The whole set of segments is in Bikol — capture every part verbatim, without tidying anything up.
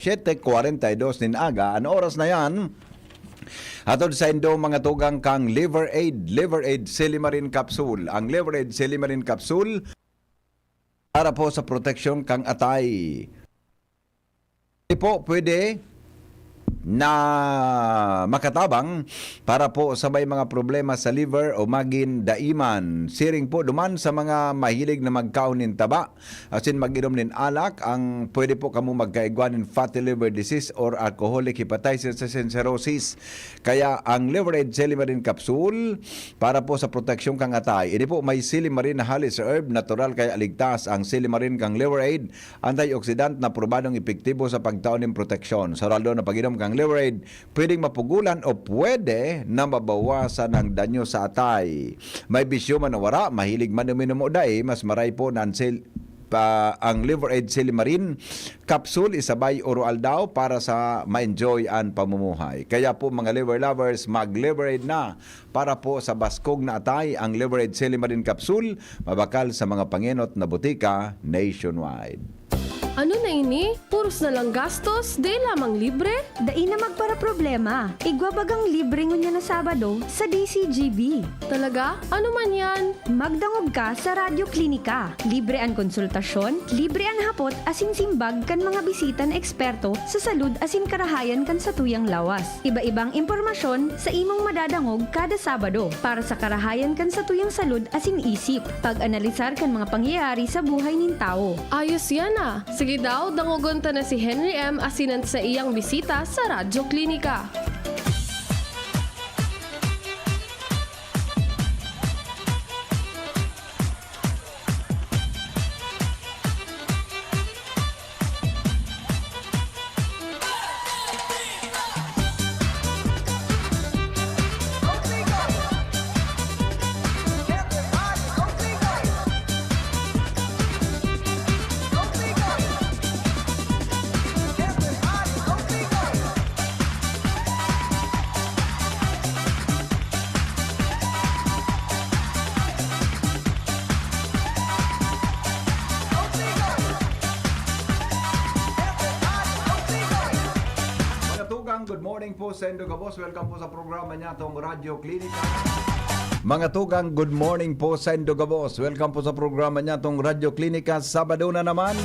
Siete cuarenta y dos nin aga, an oras na yan, hatod saindo mga tugang kang Liver Aid, Liver Aid Silimarin Capsule. Ang Liver Aid Silimarin Capsule para po sa proteksyon kang atay. Di po pwede na makatabang para po sa may mga problema sa liver o magin daiman. Siring po duman sa mga mahilig na magkaon nin taba, asin mag-inom nin alak, ang pwede po kamo magkaigwa nin fatty liver disease or alcoholic hepatitis asin cirrhosis. Kaya ang Liver Aid Silimarin Capsule para po sa proteksyon kang atay. Ini po may silimarin na halis herb, natural kaya ligtas ang silimarin kang Liver Aid, antioxidant na probadong epektibo sa pagtao nin proteksyon. Sa oral daw na pag-inom kang Liver Aid, pwedeng mapugulan o pwede na mabawasan ang danyo sa atay. May bisyo man o wara, mahilig man uminom o dai, mas maray po na ang sil-, pa, ang Liver Aid Silimarin Capsule, isabay oro aldaw para sa ma-enjoy an pamumuhay. Kaya po, mga liver lovers, mag-Liver Aid na para po sa baskog na atay. Ang Liver Aid Silimarin Capsule, mabakal sa mga pangenot na botika nationwide. Ano na ini? Puros na lang gastos, dai lamang libre? Dai na magparaproblema. Igwa bagang libre ngunyan na Sabado sa D C G B. Talaga? Ano man yan? Magdangog ka sa Radyo Klinika. Libre an konsultasyon, libre an hapot asin simbag kan mga bisita na eksperto sa salud asin karahayan kan satuyang lawas. Iba-ibang impormasyon sa imong madadangog kada Sabado para sa karahayan kan satuyang salud asin isip. Pag-analisar kan mga pangyayari sa buhay nin tawo. Ayos yan ah! Sige daw, dangogon ta na si Henry M asin an saiyang bisita sa Radyo Klinika. Mga tugang, good morning po saindo gabos. Welcome po sa programa niyatong Radyo Klinika. Mga tugang, good morning po saindo gabos. Welcome po sa programa niyatong Radyo Klinika. Sabado na naman.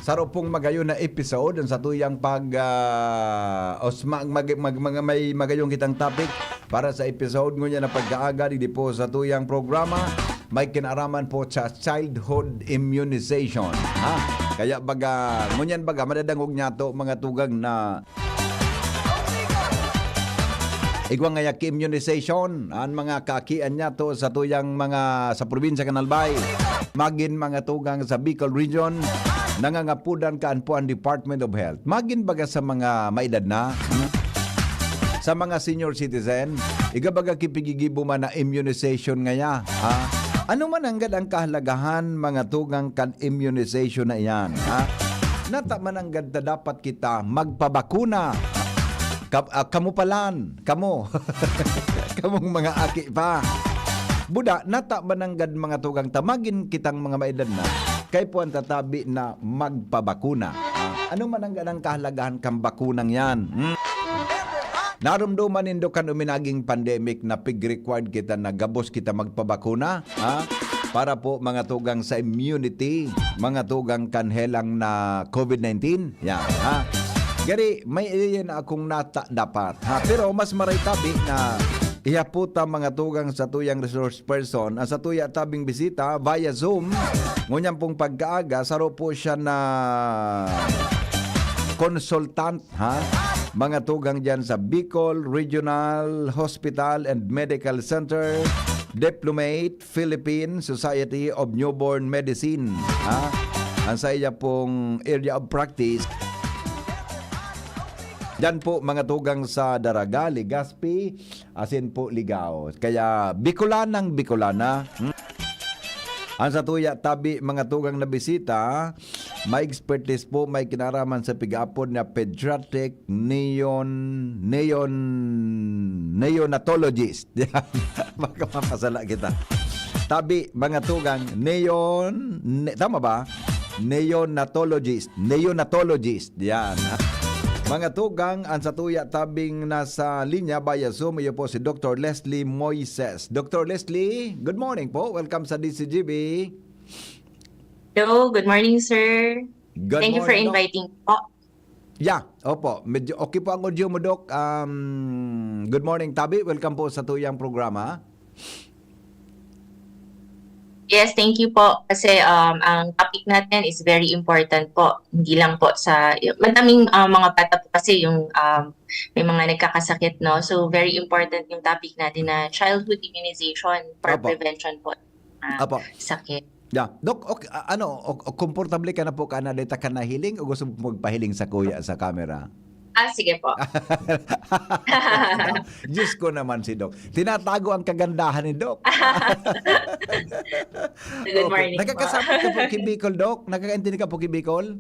Saro pong magayon na episode ang satuyang pag, ah, os-, mag-, mag-, mag-, mag-, may magayon kitang topic para sa episode ngunyan na pagkaaga digdi po satuyang programa. May kinaraman po sa childhood immunization. Ha? Kaya baga, ngunyan baga, madadangog niyato, mga tugang na igwa ngaya ki-immunization an mga kaakian niyato satuyang mga sa probinsya kan Albay, magin mga tugang sa Bicol Region, nangangapudan kaan po an Department of Health. Magin baga sa mga maedad na, hmm? Sa mga senior citizen, igwa baga ki pigigibo man na immunization ngaya, ha? Ano man nanggad ang kahalagahan, mga tugang, kan immunization na iyan, ha? Nata man nanggad ta dapat kita magpabakuna. Ka-, ah, kamo palan, kamo. Kamong mga aki pa. Buda, nata man nanggad mga tugang ta, magin kitang mga maedad na, kaipuhan ta tabi na magpabakuna. Ah, ano man nanggad ang kahalagahan kan bakunang yan? Hmm? Narumduman nindo kan uminaging pandemic na pig-required kita na gabos kita magpabakuna, ha? Para po mga tugang sa immunity, mga tugang kan helang na COVID nineteen. Yan, ha? Gari, may iyan akong nata dapat, ha? Pero mas maray tabi na ihapot ta mga tugang sa tuyang resource person, ang sa tuya tabing bisita via Zoom. Ngunyan pong pagkaaga, saro po siya na consultant, ha? Mga tugang dyan sa Bicol Regional Hospital and Medical Center, diplomate, Philippine Society of Newborn Medicine, ha? Ang sa iya pong area of practice, dyan po mga tugang sa Daraga, Legazpi, asin po Ligao. Kaya Bicolanang Bicolana, hmm? Ang sa tuya tabi, mga tugang na bisita, may expertise po, may kinaraman sa pig-aapod na pediatric neon-, neon-, neonatologist. Yan. Baka mapasala kita. Tabi, mga tugang, neon-, ne-, tama ba? Neonatologist. Neonatologist. Yan. Mga tugang, ang satuya tabing nasa linya via Zoom, iyo po si Doctor Leslie Moises. Doctor Leslie, good morning po. Welcome sa D C G B. Hello, good morning, sir. Good Thank you for morning, Doc. Inviting po. Yeah, opo. Medyo okay po ang audio mo, Doc. Um, good morning, Tabi. Welcome po sa tuyang programa. Yes, thank you po. Kasi um, ang topic natin is very important po. Hindi lang po sa, madaming uh, mga bata po kasi yung um, may mga nagkakasakit, no? So very important yung topic natin na childhood immunization for Opo. Prevention po ng Opo. Sakit. Yeah. Doc, okay, ah, ano, o, o, komportable ka na po ka na data ka nahiling o gusto mo magpahiling sa kuya sa camera? Ah, sige po. Diyos ko naman si Doc. Tinatago ang kagandahan ni Doc. Good morning po. Nakakasabot ka po ki Bicol, Doc? Nakakaintindi ka po ki Bicol?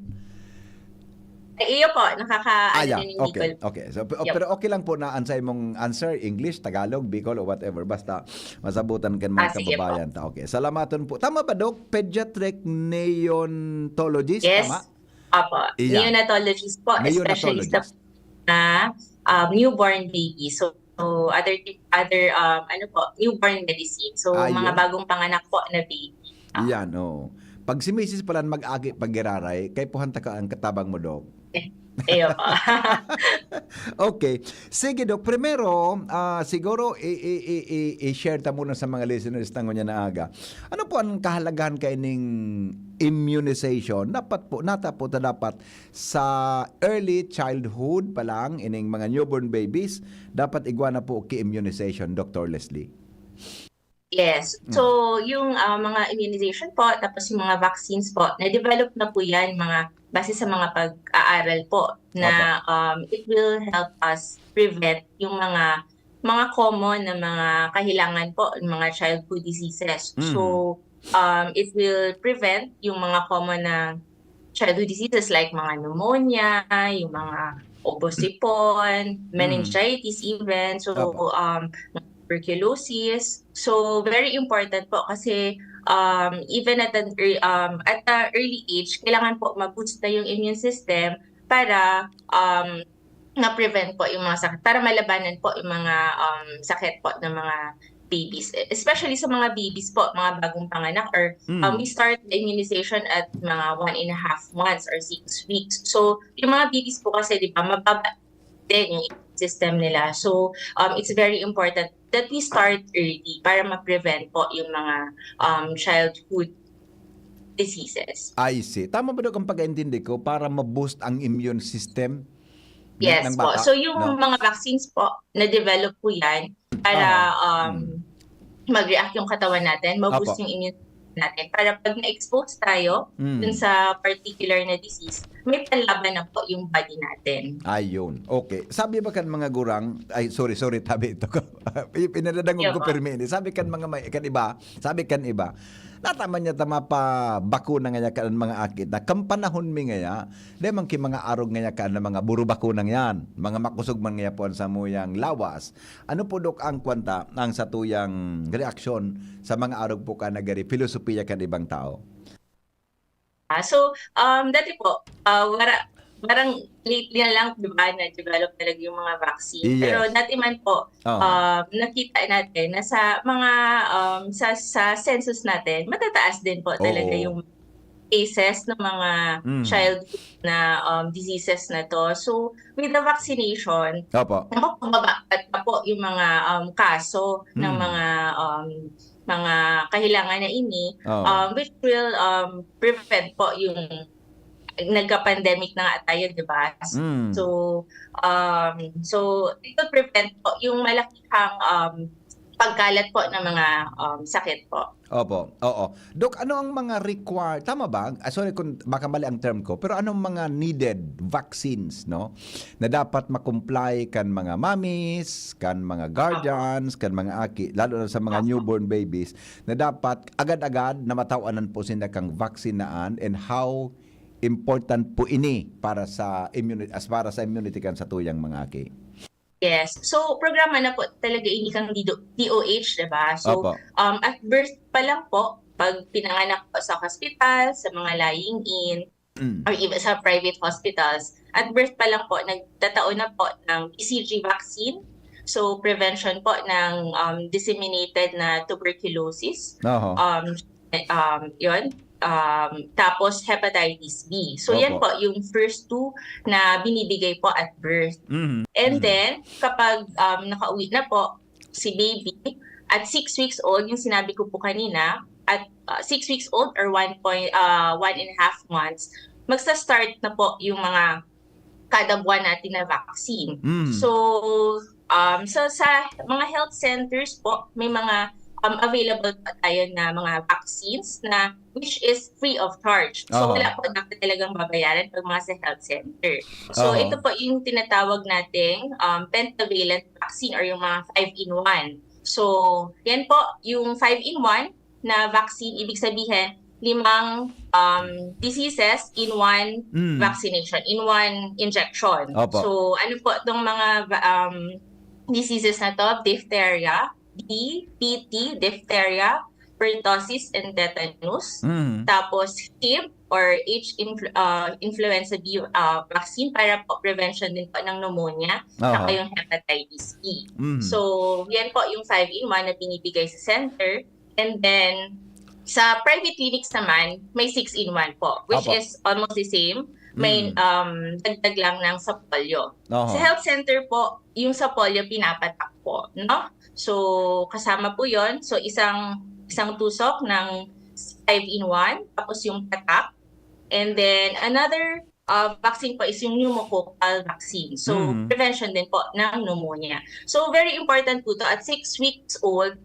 Eh, iyo po, nakaka- Ah, ano yeah. din yung Okay, Bicol. Okay. So, pe- Yep. Pero okay lang po na ansay mong answer, English, Tagalog, Bicol, o whatever. Basta masabot ang mga Ah, sige po. kababayan ta. Okay. Salamaton po. Tama ba, Doc? Pediatric neonatologist? Yes. Tama? Opo. Iya. Neonatologist po. Specialist Neonatologist. Na um, newborn baby. So, so other other um, ano po, newborn medicine. So, Ayun. Mga bagong panganak po na baby. Ah. Yan, oo. Pag si misis pala mag-agi pag giraray, kay puhan ta ka ang katabang mo, Doc. Iyo po. Okay. Sige, Doc. Primero, ah, siguro i- i- i- i- i-share ta muna sa mga listeners na ngunyan na aga. Ano po ang kahalagahan kaining immunization? Dapat po, nata po ta dapat sa early childhood pa lang, ining mga newborn babies, dapat igwa na po ki immunization, Doctor Leslie. Yes. Mm. So, yung ah, mga immunization po, tapos yung mga vaccines po, na-develop na po yan, mga base sa mga pag-aaral po na um, it will help us prevent yung mga mga common na mga kahilangan po, yung mga childhood diseases. Mhm. So, um, it will prevent yung mga common na childhood diseases like mga pneumonia, yung mga obosipon, meningitis even, so Opo. um, tuberculosis. So very important po kasi um, even at an ear- um, at a early age, kailangan po ma-boost na yung immune system para um, na-prevent po yung mga sakit, para malabanan po yung mga um, sakit po ng mga babies, especially sa mga babies po, mga bagong panganak, or um, Mm. We start the immunization at mga one and a half months or six weeks. So yung mga babies po kasi, di ba, mababa din yung system nila. So um, it's very important that we start early para ma-prevent po yung mga um, childhood diseases. I see. Tama ba, Doc, ang pag-intindi ko para ma-boost ang immune system ng, Yes ng po. bata? So yung No? mga vaccines po, na-develop po yan para Ah, um, mag-react yung katawan natin, ma-boost Apo. Yung immune natin. Para pag na-expose tayo Mm. dun sa particular na disease, may panlaban na po yung body natin. Ayun. Okay. Sabi ba kan mga gurang, ay, sorry, sorry, tabi ito ko. Pinadadangog ko Opo. Permi ini. Sabi kan mga may, kan iba, sabi kan iba, nataman niya tama pa bakuna ngaya kan mga akit na kan panahon mi ngaya, di man ki mga arog ngaya kan na mga buro bakuna yan, mga makusog man ngaya po ang samuyang lawas. Ano po, Doc, ang kwanta, ang satuyang reaksyon sa mga arog po ka nagari filosofiya kan ibang tao? Ah, so, um, dati po, ah, wara, parang lately na lang, di ba, na-develop talaga yung mga vaccine. Yes. Pero dati man po, Oo. um, nakita natin na sa mga, um, sa, sa census natin, matataas din po talaga Oo. Yung cases ng mga Mm. childhood na um, diseases na to. So, with the vaccination, Opo. mapapababa na po yung mga um, kaso ng Mm. mga um, mga kahilangan na ini, Oo. um, which will um, prevent po yung nagka-pandemic na nga tayo, di ba? Mm. So, um, so, it will prevent po yung malakihang um, pagkalat po ng mga um, sakit po. Opo, oo. Doc, ano ang mga require, tama ba? Ah, sorry kung baka mali ang term ko, pero anong mga needed vaccines, no? Na dapat ma-comply kan mga mommies, kan mga guardians, kan mga aki, lalo na sa mga Opo. Newborn babies, na dapat agad-agad na matawanan po sila kang vaccine naan, and how important po ini para sa immunity, as para sa immunity kan satuyang mga aki? Yes. So, programa na po talaga ini kang D O H, di ba? So, Opo. Um, at birth pa lang po, pag pinanganak po sa hospital, sa mga lying in, Mm. or even sa private hospitals, at birth pa lang po, nagtatao na po ng B C G vaccine. So, prevention po ng, um, disseminated na tuberculosis. Oho. Um, eh, um, yun. Um, tapos hepatitis B. So, yan Opo. po yung first two na binibigay po at birth. Mhm. And Mhm. then, kapag, um, nakauwi na po si baby, at six weeks old, yung sinabi ko po kanina, at, uh, six weeks old or one point, uh, one and a half months, magsa-start na po yung mga kada buwan natin na vaccine. Mm. So, um, so sa mga health centers po, may mga, um, available pa tayo na mga vaccines na which is free of charge. So, Aha. wala po dapat talagang babayaran pag mga sa health center. So, Aha. ito po yung tinatawag nating, um, pentavalent vaccine or yung mga five-in-one. So, yan po, yung five-in-one na vaccine, ibig sabihin, limang, um, diseases in one Mm. vaccination, in one injection. Opo. So, ano po itong mga va-, um, diseases na to? Diphtheria, D, P T, diphtheria, pertussis, and tetanus. Mm. Tapos, Hib or H influ-, ah, influenza B, ah, vaccine para po prevention din po ng pneumonia, Aha. saka yung hepatitis B. Mm. So, yan po yung five-in-one na binibigay sa center. And then, sa private clinics naman, may six-in-one po, which Opo. is almost the same. May, Mm. um, dagdag lang ng sa polio. Oho. Sa health center po, yung sa polio pinapatak po, no? So, kasama po yon. So, isang, isang tusok ng five-in-one, tapos yung patak. And then, another, uh, vaccine po is yung pneumococcal vaccine. So, Mm. prevention din po ng pneumonia. So, very important po to. At six weeks old,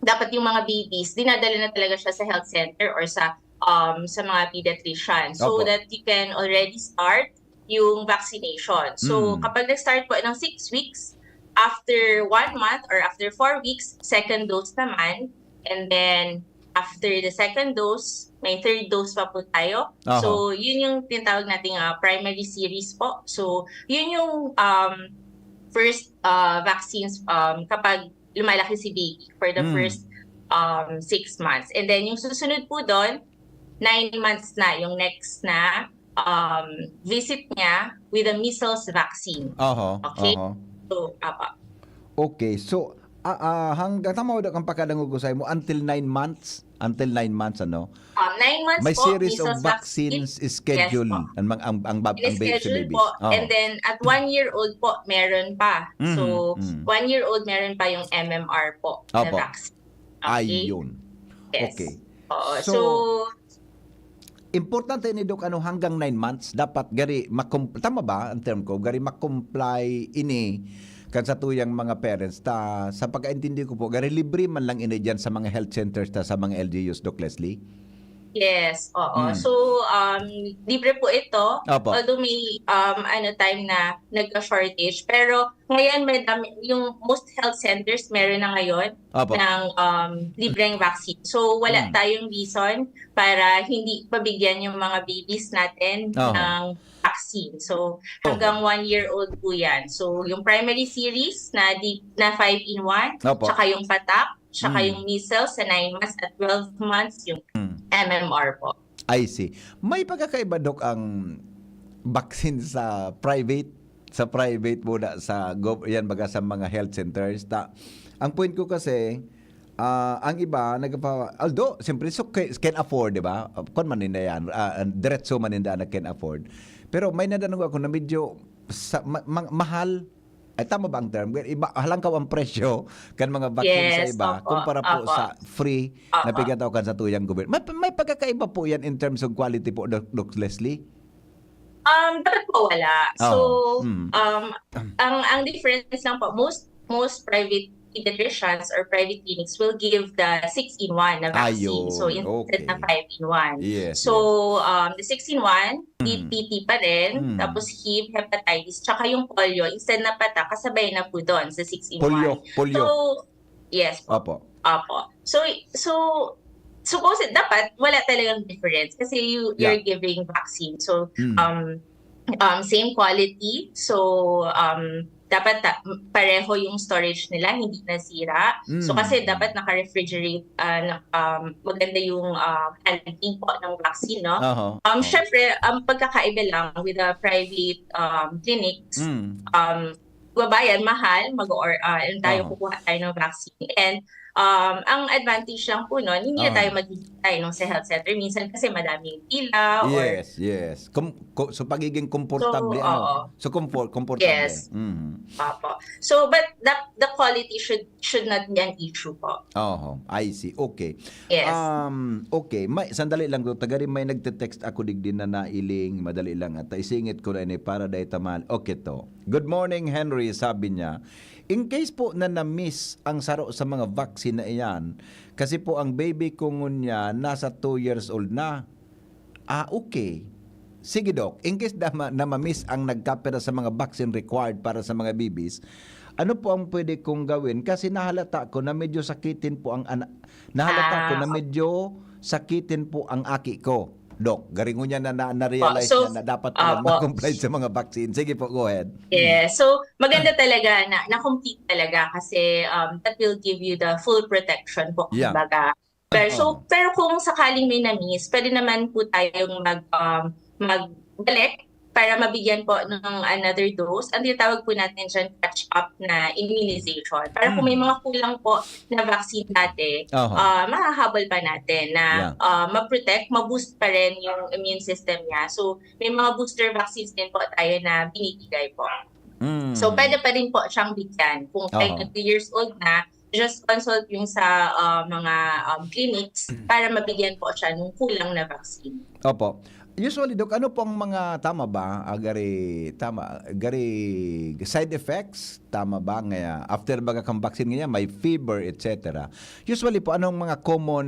dapat yung mga babies, dinadala na talaga siya sa health center or sa, um, sa mga pediatrician so Opo. that you can already start yung vaccination. So, Mm. kapag nag-start po ng six weeks, after one month or after four weeks, second dose naman. And then, after the second dose, may third dose pa po tayo. Aha. So, yun yung tinatawag nating, ah, primary series po. So, yun yung, um, first, ah, vaccines, um, kapag lumalaki si baby for the Mm. first, um, six months. And then, yung susunod po doon, nine months na yung next na, um, visit niya with the measles vaccine. Aha, Okay? aha. So, apa. Okay, so, ah, ah, hanggang, tama ba ang pagkadangog ko sa imo, until nine months? Until nine months, ano? Um, nine months May po, series of measles vaccine. vaccines Yes schedule po. ang, ang, ang, bab-, ang ba-, sa Ini-schedule babies. po. Oo. And then, at one year old po, meron pa. Mm, So, mm. one year old, meron pa yung M M R po na Opo. vaccine. Okay? Ayun. Yes. Okay. Oo. So, So, importante ni, Doc, ano, hanggang nine months, dapat gari makom-, tama ba ang term ko? Gari makomply ini kan satuyang mga parents. Ta, sa pagkaintindi ko po, gari libre man lang ini diyan sa mga health centers ta, sa mga L G Us, Doc Leslie? Yes, oo. Hmm. So, um, libre po ito. Opo. Although may, um, ano, time na nagka-shortage, pero ngayon, may dami, yung most health centers meron na ngayon Opo. ng, um, libreng vaccine. So, wala Hmm. tayong reason para hindi pabigyan yung mga babies natin Oho. ng vaccine. So, Oh. hanggang one year old po yan. So, yung primary series na di, na five-in-one, Opo. tsaka yung patak, tsaka Hmm. yung measles sa nine months at twelve months, yung Hmm. M M R po. I see. May pagkakaiba, Doc, ang vaccine sa private, sa private muna, sa gov-, yan, baga sa mga health centers. Ta, ang point ko kasi, ah, ang iba, nagpa-, although, siyempre, so, ca-, can afford, di ba? Ah, kwan man ninda yan, ah, diretso man ninda na can afford. Pero may nadangog ako na medyo sa, ma-, ma-, mahal. Ay, tama ba ang term? Iba, halangkaw ang presyo kan mga vaccine sa Yes, iba opo, kumpara po opo. sa free na Opo. pigataw kan satuyang gobyerno. May, may pagkakaiba po yan in terms of quality po, Doc, Doc Leslie? Um, dapat po wala. So, Oo. Mm. um, ang, ang difference lang po, most, most private pediatricians or private clinics will give the six-in-one na vaccine. Ayun, So, instead na okay. five-in-one. Yes, So, yes. um, the six-in-one, Mm. D P T pa rin, Mm. tapos Hib, hepatitis, tsaka yung polio, instead na patak, kasabay na po doon sa six-in-one. Polio, polio. So, yes po. Opo. Opo. So, so, supposed, dapat wala talagang difference kasi you, you're Yeah. giving vaccine. So, Mm. um, um, same quality. So, um, dapat ta- pareho yung storage nila, hindi nasira. So, Mm. kasi dapat naka-refrigerate, ah, na- um, maganda yung, ah, handling po ng vaccine, no? Aha. Um, Oh. Syempre, ang pagkakaiba lang with the private, um, clinics, Mm. um, babayan, mahal, mag or uh, and tayo Aha. kukuha tayo ng vaccine. And um, ang advantage lang po nun, hindi na Aha. tayo maghihintay nung sa health center. Minsan kasi madaming pila or Yes, yes. Com- co- so, pagiging komportable, So, ano? oo. So, comfort, komportable. Yes. Mhm. Opo. So, but the, the quality should should not be an issue po. Oho, I see. Okay. Yes. Um, okay. May, sandali lang, Doktor Gary. May nagte-text ako digdi na nailing. Madali lang. At isingit ko na ini para dahil tamal. Okay to. "Good morning, Henry," sabi niya. "In case po na na-miss ang saro sa mga vaccine na iyan, kasi po ang baby ko ngunyan nasa two years old na." Ah, okay. Sige, Doc. In case na, ma- na ma-miss ang nagkapira sa mga vaccine required para sa mga babies, ano po ang pwede kong gawin? Kasi nahalata ko na medyo sakitin po ang ana- nahalata ko Ah, na okay. medyo sakitin po ang aki ko. Doc, garingon niya na, na, na-realize So, niya na dapat pala opo. mag-comply sa mga vaccine. Sige po, go ahead. Yeah. So, maganda talaga na, na-complete talaga kasi um, that will give you the full protection po, Yeah. kumbaga. Pero, so, Oo. pero kung sakaling may na-miss, pwede naman po tayong mag, um, magbalik para mabigyan po ng another dose. Ang tinatawag po natin dyan, catch-up na immunization. Para kung may Mm. mga kulang po na vaccine dati, Aha. ah, mahahabol pa natin na Yeah. ah, ma-protect, ma-boost pa rin yung immune system niya. So, may mga booster vaccines din po tayo na binibigay po. Mm. So, pwede pa rin po siyang bigyan kung Aha. two years old na, just consult yung sa ah, mga um, clinics para mabigyan po siya ng kulang na vaccine. Opo. Usually, Doc, ano po ang mga, tama ba? Ah, gari, tama, gari side effects? Tama ba? Ngaya, after baga kang vaccine, ngaya may fever, et cetera. Usually po, anong mga common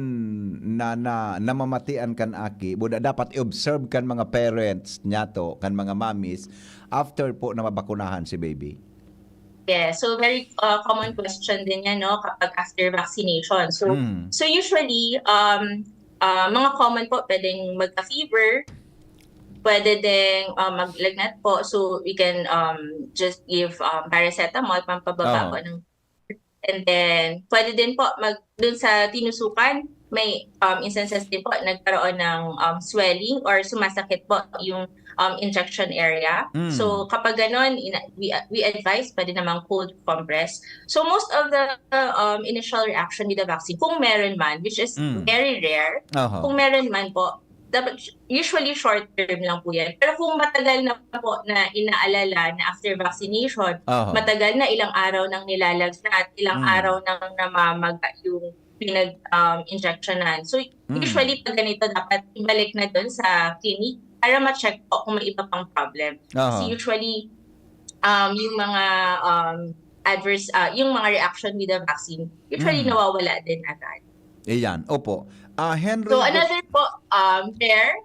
na, na namamatian kan aki? Buda, dapat i-observe kan mga parents niya to, kan mga mommies, after po na mabakunahan si baby? Yeah, so very uh, common question din yan, no, kapag after vaccination. So, Mm. so usually, um, uh, mga common po, pwedeng magka-fever, pwede ding uh, maglagnat po. So, we can um, just give um, paracetamol, pampababa Oo. po ng... And then, pwede din po, mag, dun sa tinusukan, may um, instances din po, nagkaroon ng um, swelling or sumasakit po yung um, injection area. Mm. So, kapag ganon, ina- we, we advise, pwede namang cold compress. So, most of the um, initial reaction with the vaccine, kung meron man, which is Mm. very rare, Aha. kung meron man po, dapat, usually short term lang po yan. Pero kung matagal na po na inaalala na after vaccination, Aha. matagal na, ilang araw nang nilalagnat, ilang Mm. araw nang namamaga yung pinag-injectionan. So, Mm. usually pag ganito, dapat ibalik na dun sa clinic para ma-check po kung may iba pang problem. Aha. Kasi usually, um, yung mga um, adverse, ah, yung mga reaction with the vaccine, usually Mm. nawawala din agad. Iyan, opo. Ah, Henry, So, gu- another po, um, rare,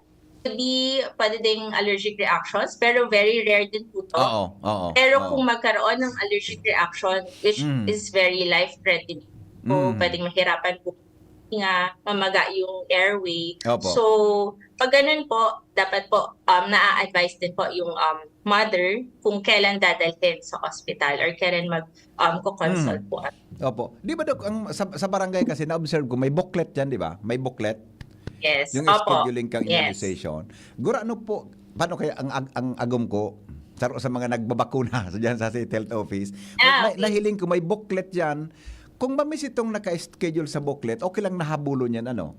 could be, pwede ding allergic reactions, pero very rare din po to. Oo, oo. Pero oo. kung magkaroon ng allergic reaction, which Mm. is very life-threatening, so Mm. pwedeng mahirapan po nga mamaga yung airway. Opo. So, pag ganun po, dapat po, um, na-advise din po yung um, mother kung kailan dadalhin sa hospital or kailan mag um, consult Mm. po. Opo. Di ba, Dok, ang, sa, sa barangay kasi, na-observe ko, may booklet yan, di ba? May booklet. Yes. Yung Opo. scheduling kang Yes. immunization. Gura, ano po, paano kaya ang, ang, ang agom ko? Saro sa mga nagbabakuna sa, dyan sa City Health Office. May, Ah, may, okay. Nahiling ko, may booklet yan. Kung mamis itong naka-schedule sa booklet, okay lang nahabulon yan, ano?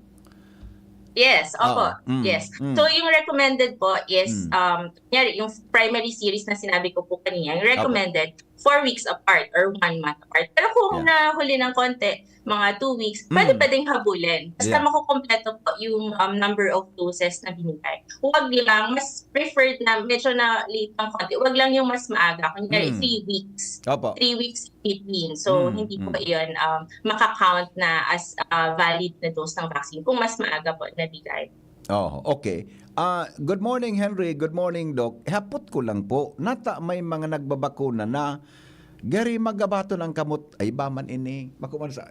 Yes, opo. Oo. Mm, Yes. mm. So, yung recommended po is, Mm. um, kunyari, yung primary series na sinabi ko po kanina, yung Opo. recommended four weeks apart or one month apart. Pero kung Yeah. nahuli ng konti, mga two weeks, pwede Mm. pwedeng habulin. Basta Yeah. makukompleto po yung um, number of doses na binigay. Huwag lang, mas preferred na medyo na late ng konti. Huwag lang yung mas maaga. Kunyari, Mm. three weeks. Opo. Three weeks in between. So, Mm, hindi po mm. yun um, makakount na as uh, valid na dose ng vaccine kung mas maaga po nabigay. Oh, okay. Ah, good morning, Henry. Good morning, Doc. Hapot ko lang po, nata may mga nagbabakuna na, Gari magabaton ang kamot, ay, iba man ini. Bako man sa,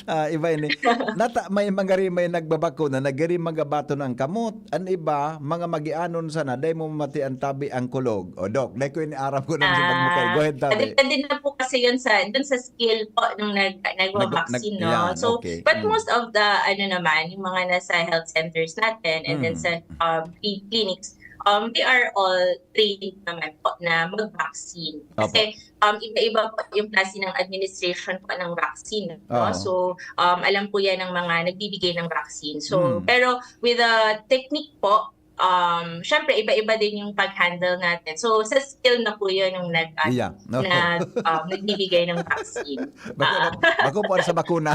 ah, iba ini. Nata, may mga ri-, may nagbabakuna na gari magabaton ang kamot. An iba, mga magianon sana, dai mo mamati an tabi ang kulog. O, Doc, dai ko ini aram ko nang Ah, magmukay. Go ahead, tabi. Depende na po kasi yun sa, dun sa skill po nung nag-, Nag-, nagwa-vaccine, nag-, no? Yan, So, okay. But Mm. most of the, ano naman, yung mga nasa health centers natin and then Mm. sa, um, cli-, clinics, um, they are all trained naman po na mag-vaccine. Opo. Kasi, um, iba-iba po yung klase ng administration po ng vaccine, no? Oo. So, um, alam po yan ng mga nagbibigay ng vaccine. So, Mm. pero with a technique po, um, syempre, iba-iba din yung pag-handle natin. So, sa skill na po yun yung nag-, Yeah. No. nag-, um, nagbibigay ng vaccine. Bako, Ah. bako po sa bakuna.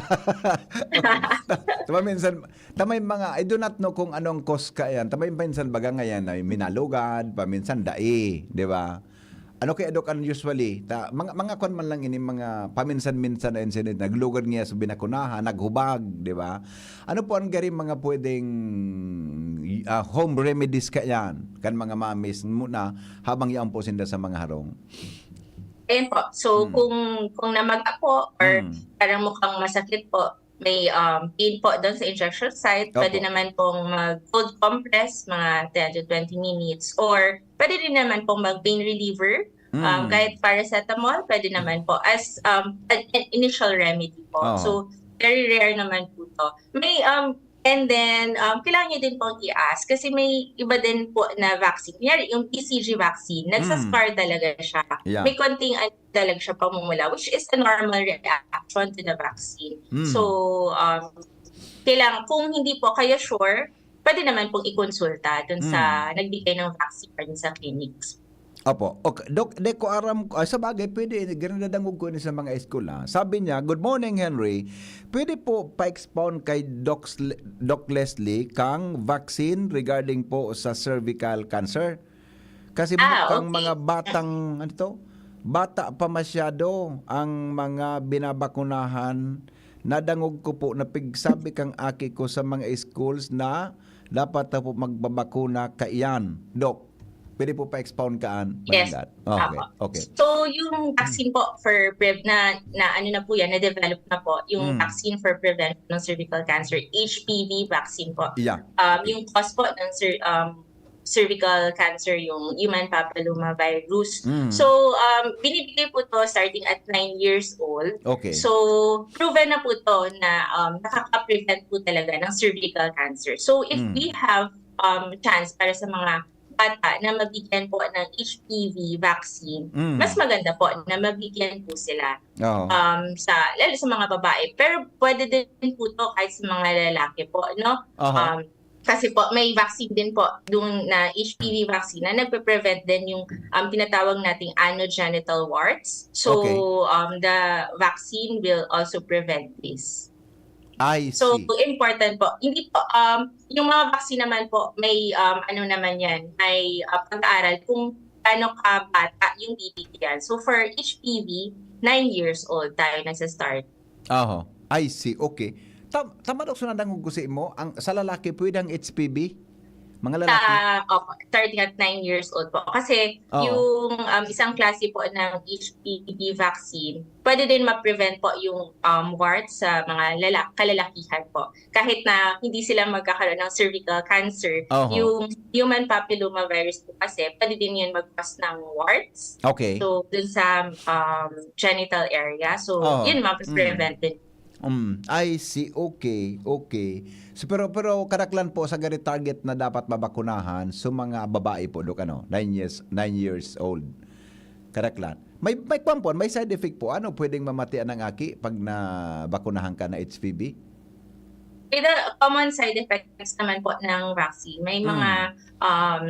Okay. Diba, minsan, ta may mga, I do not know kung anong cause ka yan. Ta may minsan baga ngayon ay minalugad, paminsan dai, di ba? Ano kaya, Dok, ang usually? Ta, mga, mga kwan man lang ini, mga paminsan-minsan na incident, naglugad niya sa binakunahan, naghubag, di ba? Ano po ang gari mga pwedeng, ah, home remedies ka yan? Kan mga mamis muna, habang yaon po sinda sa mga harong. Ayun po. So, Mm. kung, kung namaga po or Mm. parang mukhang masakit po, may, um, pain po doon sa injection site, Opo. pwede naman pong mag-cold compress, mga ten to twenty minutes, or pwede rin naman pong mag-pain reliever, um, Mm. kahit paracetamol, pwede naman po as, um, an, an initial remedy po. Oo. So, very rare naman po to. May, um, and then, um, kailangan nyo din pong i-ask kasi may iba din po na vaccine. Kunyari, yung B C G vaccine, Mm. nagsascar talaga siya. Yeah. May konting, ano, talaga siya pamumula, which is a normal reaction to the vaccine. Mm. So, um, kailangan, kung hindi po kayo sure, pwede naman pong ikonsulta dun sa Mm. nagbigay ng vaccine or dun sa clinics. Opo. Okay. Doc, di ko aram, ay, sa bagay, pwede, ganda dangog ko ni sa mga eskwela. Sabi niya, "Good morning, Henry. Pwede po pa-expound kay Doc, Doc Leslie kang vaccine regarding po sa cervical cancer?" Kasi Ah, kang okay. mga batang, ano to? Bata pa masyado ang mga binabakunahan. Nadangog ko po na pigsabi kang aki ko sa mga schools na dapat na po magbabakuna kaiyan. Doc, pwede po pa-expound kaan? Yes. Malanggad. Okay, Apo. Okay. So, yung vaccine po for prev-, na, na ano na po yan, na-develop na po, yung Mm. vaccine for prevention ng cervical cancer, H P V vaccine po. Yeah. Um, Okay. Yung cause po ng cer-, um, cervical cancer, yung human papillomavirus. Mm. So, um, binibigay po to starting at nine years old. Okay. So, proven na po to na, um, nakaka-prevent po talaga ng cervical cancer. So, if Mm. we have, um, chance para sa mga bata na mabigyan po ng H P V vaccine, Mm. mas maganda po na mabigyan po sila, Oo. um, sa, lalo sa mga babae. Pero pwede din po to kahit sa mga lalaki po, no? Aha. Um, Kasi po, may vaccine din po, yung na H P V vaccine na nagpe-prevent din yung, um, tinatawag nating anogenital warts. So, Okay. um, the vaccine will also prevent this. I So, see. important po. Hindi po, um, yung mga vaccine naman po, may, um, ano naman yan, may, uh, pag-aaral kung paano ka bata yung bibigyan. So, for H P V, nine years old tayo nagsa-start. Oho. I see. Okay. Tam-, tama daw sa nadangog ko sa imo, ang, sa lalaki, pwede ang H P V? Mga lalaki? Sa, opo, starting at nine years old po. Kasi Oo. yung, um, isang klase po ng H P V vaccine, pwede din ma-prevent po yung, um, warts sa mga lala-, kalalakihan po. Kahit na hindi sila magkakaroon ng cervical cancer, Oho. yung human papillomavirus po kasi, pwede din yun mag-cause ng warts. Okay. So, dun sa, um, genital area. So, Oo. yun, ma-prevent Mm. din. Mm, I see. Okay, okay. So, pero, pero kadaklan po sa gari target na dapat mabakunahan, so mga babae po, Dok, ano, nine years, nine years old. Kadaklan. May, may kwan po, may side effect po. Ano pwedeng mamatian ng aki pag nabakunahan ka na H P V? May the common side effects naman po ng vaccine. May mga, Mm. um,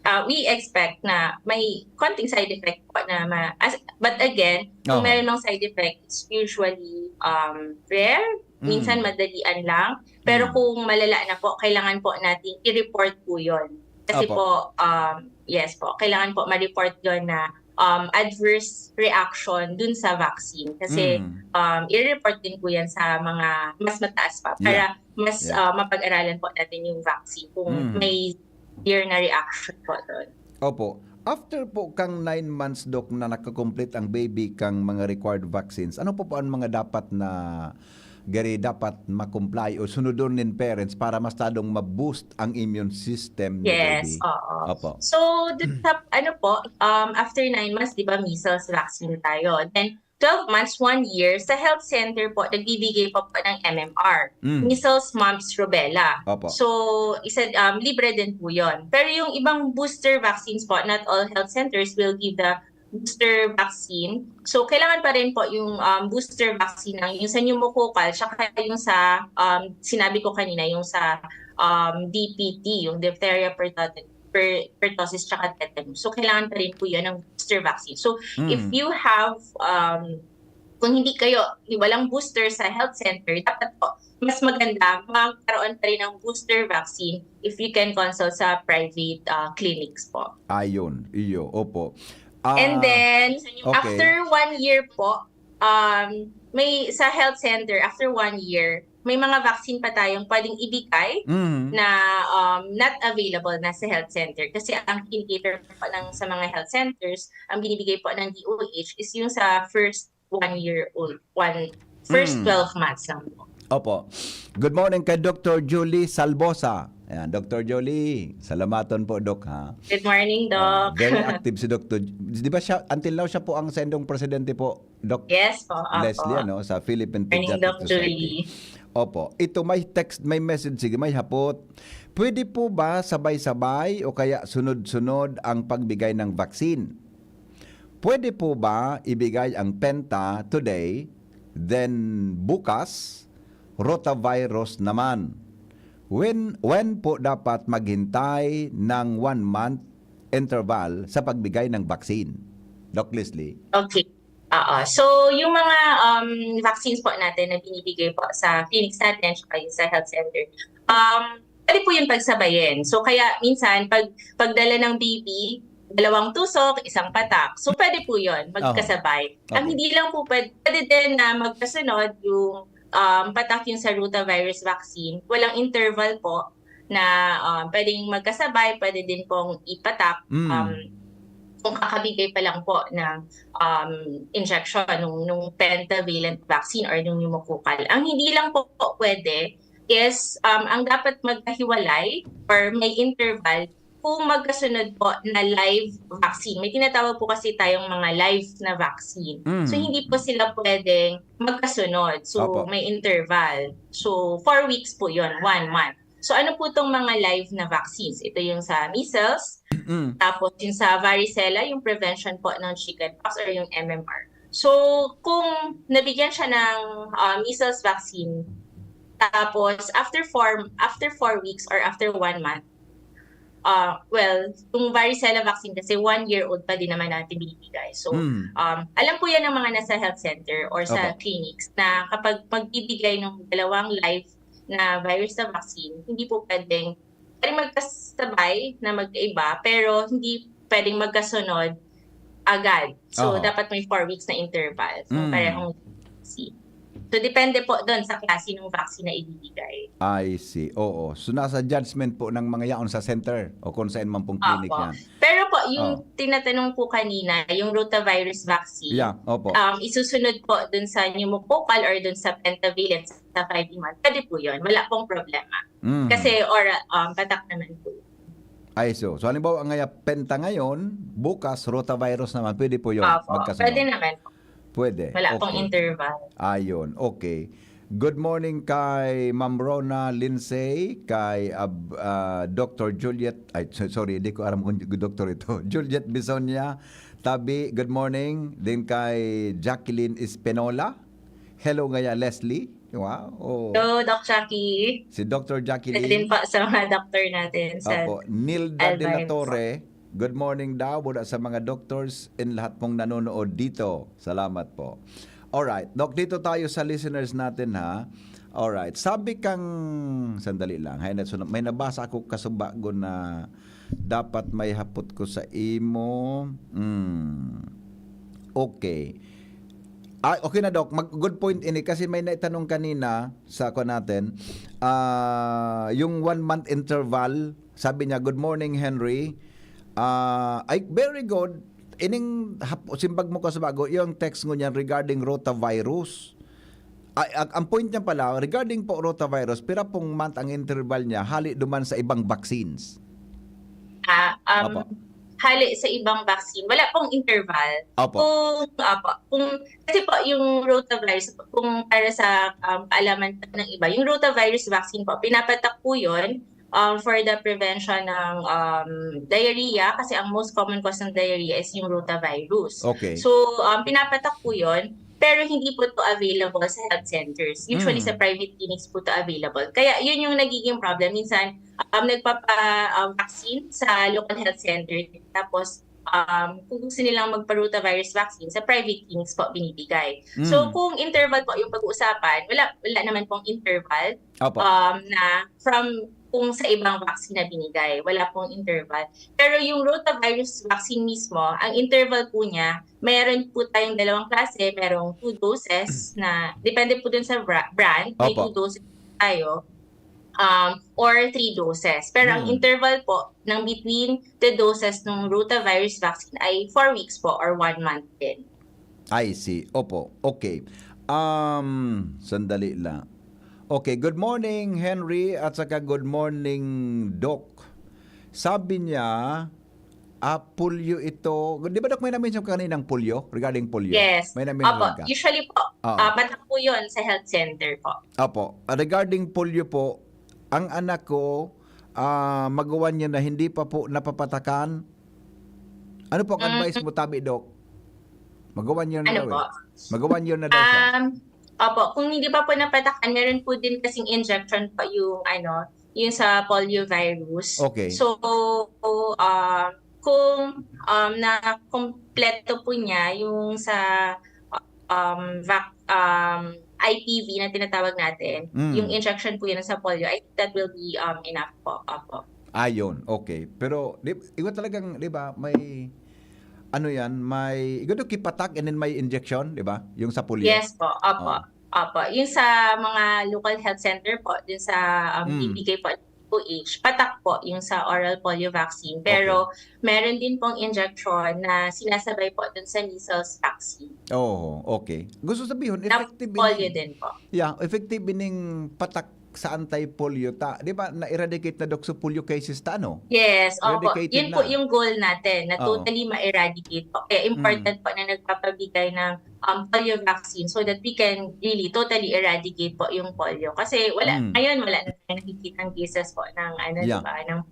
ah, we expect na may konting side effect po na ma-, as, but again, kung Oho. meron ng side effect, it's usually, um, rare. Minsan Mm. madalian lang. Pero Mm. kung malala na po, kailangan po nating i-report po yun. Kasi Opo. po, um, yes po, kailangan po ma-report yun na, um, adverse reaction dun sa vaccine. Kasi, Mm. um, i-report din po yan sa mga mas mataas pa para Yeah. mas, Yeah. uh, mapag-aralan po natin yung vaccine kung Mm. may severe na reaction po doon. Opo. After po kang nine months, Doc, na nakakomplete ang baby kang mga required vaccines, ano po po ang mga dapat na gari dapat ma-comply o sunodon nin parents para mas lalong ma-boost ang immune system ni Yes, baby? Oo. Opo. So, dun sa, ano po, um, after nine months, di ba, measles vaccine tayo. Then, twelve months, one year, sa health center po, nagbibigay po po ng M M R, Mm. measles, mumps, rubella. Opo. So, isa, um, libre din po yun. Pero yung ibang booster vaccines po, not all health centers will give the booster vaccine. So, kailangan pa rin po yung, um, booster vaccine ng, yung sa pneumococcal, tsaka yung sa, um, sinabi ko kanina, yung sa, um, D P T, yung diphtheria pertussis, per-, pertussis tsaka tetanus. So, kailangan pa rin po yun ng booster vaccine. So, if Mm. you have, um, kung hindi kayo, walang booster sa health center, dapat po, mas maganda, magkaroon pa rin ng booster vaccine if you can consult sa private, ah, clinics po. Ayun, iyo, opo. And Ah, then, okay. after one year po, um, may, sa health center, after one year, may mga vaccine pa tayong pwedeng ibigay Mhm. na, um, not available na sa health center. Kasi ang kinikater po ng, sa mga health centers, ang binibigay po ng D O H is yung sa first one year old, one, first Mm. twelve months lang po. Opo. Good morning kay Doctor Julie Salbosa. Ayan, Doctor Julie, salamaton po, Doc, ha? Good morning, Ah, Doc. very active si Doctor Ju-, di ba siya, until now, siya po ang sendong presidente po, Doc Yes po, opo. Leslie, ano, sa Philippine Morning, Pediatric Doc Society. Julie. Opo. Ito, may text, may message, sige, may hapot. Pwede po ba sabay-sabay o kaya sunod-sunod ang pagbigay ng vaccine? Pwede po ba ibigay ang Penta today, then bukas, rotavirus naman? When, when po dapat maghintay ng one month interval sa pagbigay ng vaccine? Doc Leslie? Okay. Oo. So, yung mga, um, vaccines po natin na binibigay po sa clinics natin, tsaka yung sa health center, um, pwede po yun pagsabayin. So, kaya minsan, pag, pagdala ng baby, dalawang tusok, isang patak. So, pwede po yun, Oho. magkasabay. Ang Opo. hindi lang po pwede, pwede din na magkasunod yung, um, patak yung sa rotavirus vaccine. Walang interval po na, um, pwedeng magkasabay, pwede din pong ipatak. Mm. Um, kung kakabigay pa lang po ng, um, injection nung, nung pentavalent vaccine or nung pneumococcal. Ang hindi lang po pwede is, um, ang dapat magkahiwalay or may interval kung magkasunod po na live vaccine. May tinatawag po kasi tayong mga live na vaccine. Mm. So, hindi po sila pwedeng magkasunod. So, Opo. may interval. So, four weeks po yon, one month. So, ano po tong mga live na vaccines? Ito yung sa measles, Mm. tapos yung sa varicella, yung prevention po ng chickenpox or yung M M R. So, kung nabigyan siya ng, ah, measles vaccine, tapos after four, after four weeks or after one month, ah, well, yung varicella vaccine kasi one year old pa din naman natin binibigay. So, Mm. um, alam po yan ng mga nasa health center or sa Opo. clinics na kapag magbibigay ng dalawang live na virus na vaccine, hindi po pwedeng, pwedeng magkasabay na magkaiba, pero hindi pwedeng magkasunod agad. So, Oho. dapat may four weeks na interval kung Mm. parehong vaccine. So, depende po dun sa klase ng vaccine na ibibigay. I see. Oo. So, nasa judgment po ng mga yaon sa center o kung saan man pong clinic Opo. yan. Pero po, yung Oh. tinatanong po kanina, yung rotavirus vaccine, Yeah, opo. um, isusunod po dun sa pneumococcal or dun sa pentavalent sa five in one. Pwede po yun. Wala pong problema. Mhm. Kasi oral, um, patak naman po yun. Ay, so, so halimbawa, ang ngaya penta ngayon, bukas, rotavirus naman, pwede po yun, Opo, magkasunod? pwede naman po. Pwede, Wala pong okay. interval. Ayun, okay. Good morning kay Ma'am Rona Lindsay, kay, ab-, ah, Doctor Juliet, ay, so-, sorry, di ko aram kung doktor ito. Juliet Bisonia, Tabi, good morning. Din kay Jacqueline Espinola. Hello ngaya, Leslie. Wow. Oh. Hello, Doc Jackie. Si Doctor Jackie Isa Lee. din po sa mga doctor natin sa Opo. Nilda de la Alvarez. Torre. Good morning daw mula sa mga doctors and lahat pong nanonood dito. Salamat po. Alright. Doc, dito tayo sa listeners natin, ha. Alright. Sabi kang, sandali lang. Hay, nasunod, may nabasa ako kasubago na dapat may hapot ko sa imo. Hmm. Okay. Ah, okay na, Doc. Mag-, good point ini kasi may naitanong kanina sa ako natin. Ah, yung one month interval, sabi niya, "Good morning, Henry. Ah, ay, very good. Ining hap-, simbag mo ka sa bago, yung text ngunyan regarding rotavirus. Ay, ang, ang point niya pala, regarding po rotavirus, pira pong month ang interval niya, hali duman sa ibang vaccines? Ah, um, Opo. Hali sa ibang vaccine, wala pong interval. Opo. Kung, opo, kung, kasi po yung rotavirus, kung para sa um, kaalaman po ng iba, yung rotavirus vaccine po, pinapatak po yun um, for the prevention ng um, diarrhea, kasi ang most common cause ng diarrhea is yung rotavirus. Okay. So, um, pinapatak po yun, pero hindi po to available sa health centers. Usually Mm. sa private clinics po to available. Kaya yun yung nagiging problem. Minsan, um, nagpapa-vaccine sa local health center. Tapos, um, kung gusto nilang magpa-rotavirus vaccine, sa private clinics po binibigay. So, Mm. kung interval po yung pag-uusapan, wala, wala naman pong interval Opo. um, na from kung sa ibang vaccine na binigay. Wala pong interval. Pero yung rotavirus vaccine mismo, ang interval po niya, mayroon po tayong dalawang klase. Merong two doses na, depende po dun sa bra- brand, may Opo. two doses tayo, um, or three doses. Pero ang Hmm. interval po ng between the doses ng rotavirus vaccine ay four weeks po or one month din. I see. Opo. Okay. Um, sandali lang. Okay, good morning, Henry, at saka good morning, Doc. Sabi niya, ah, polio ito. Di ba, Doc, may na-mention ka kaninang polio? Regarding polio? Yes. May na-mention Opo, ka? Usually po, Oo. ah, patak po yun sa health center po. Opo. Ah, regarding polio po, ang anak ko, ah, mag-one year na hindi pa po napapatakan. Ano po ang Mm. advice mo, tabi, Doc? Mag-one year na Ano daw po? eh. Mag-one year na daw siya. Um, opo, kung hindi pa po napatakan, meron po din kasing injection po yung ano, yung sa polio virus. Okay. So, um, kung um, na kompleto po niya yung sa um, vac, um, I P V na tinatawag natin, Mm. yung injection po yun sa polio, I think that will be um, enough po. Opo. Ayun, okay. Pero di, iba talagang, di ba, may ano yan, may, igo do kipatak and then may injection, di ba? Yung sa polio. Yes po, opo. Oo. Opo. Yung sa mga local health center po, dun sa um, Mm. bibigay po ng P H, patak po yung sa oral polio vaccine. Pero meron din pong injection na sinasabay po dun sa measles vaccine. Oo, okay. Gusto sabihin, Na effective polio ini, din po. yeah, effective ining patak sa anti-polio ta. Di ba, na-eradicate na, Doc, sa polio cases ta, ano? Yes, opo. Eradicated Yun po na. yung goal natin, na Oo. totally ma-eradicate po. Kaya important po na nagpapabigay ng um, polio vaccine so that we can really totally eradicate po yung polio. Kasi wala, Mm. ngayon wala na tayong nakikitang cases po ng ano, Yeah. di ba, ng